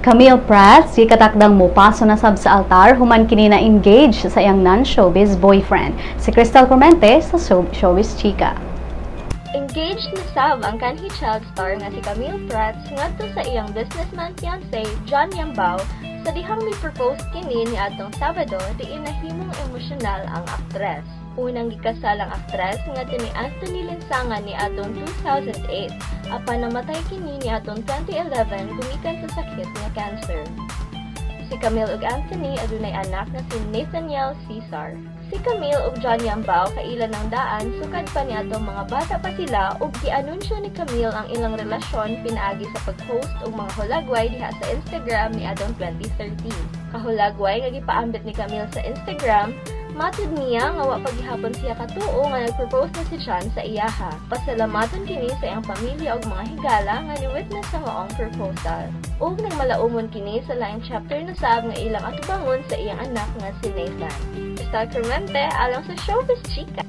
Camille Prats, gikatakdang mopaso na sab sa altar human kini na engage sa iyang non-showbiz boyfriend. Si Crystal Cormente sa Showbiz Chika. Engaged na sab ang kanhi child star nga si Camille Prats ngadto sa iyang businessman fiancé John Yambao sa dihang mi-propose kini niadtong Sabado, diin nahimong emosyonal ang aktres. Unang gikasal ang aktres ngadto ni Anthony Linsangan niadtong 2008, apan namatay kini niadtong 2011 gumikan sa sakit nga cancer. Si Camille ug Anthony adunay anak nga si Nathaniel Caesar. Si Camille ug John Yambao kaila ng daan sukad pa niadtong mga bata pa sila, ug gianunsyo ni Camille ang ilang relasyon pinaagi sa pag-post og mga hulagway diha sa Instagram niadtong 2013. Kahulagway nga gipaambit ni Camille sa Instagram, matud niya nga wa pa gihapon siya katuo nga nag-propose na si John sa iyaha. Pasalamaton kini sa iyang pamilya ug mga higala nga ni-witness sa maong proposal. Ug nagmalaumon kini sa laing chapter na sab nga ilang atubangon sa iyang anak nga si Nathan. Crystal Cormente, alang sa Showbiz Chika.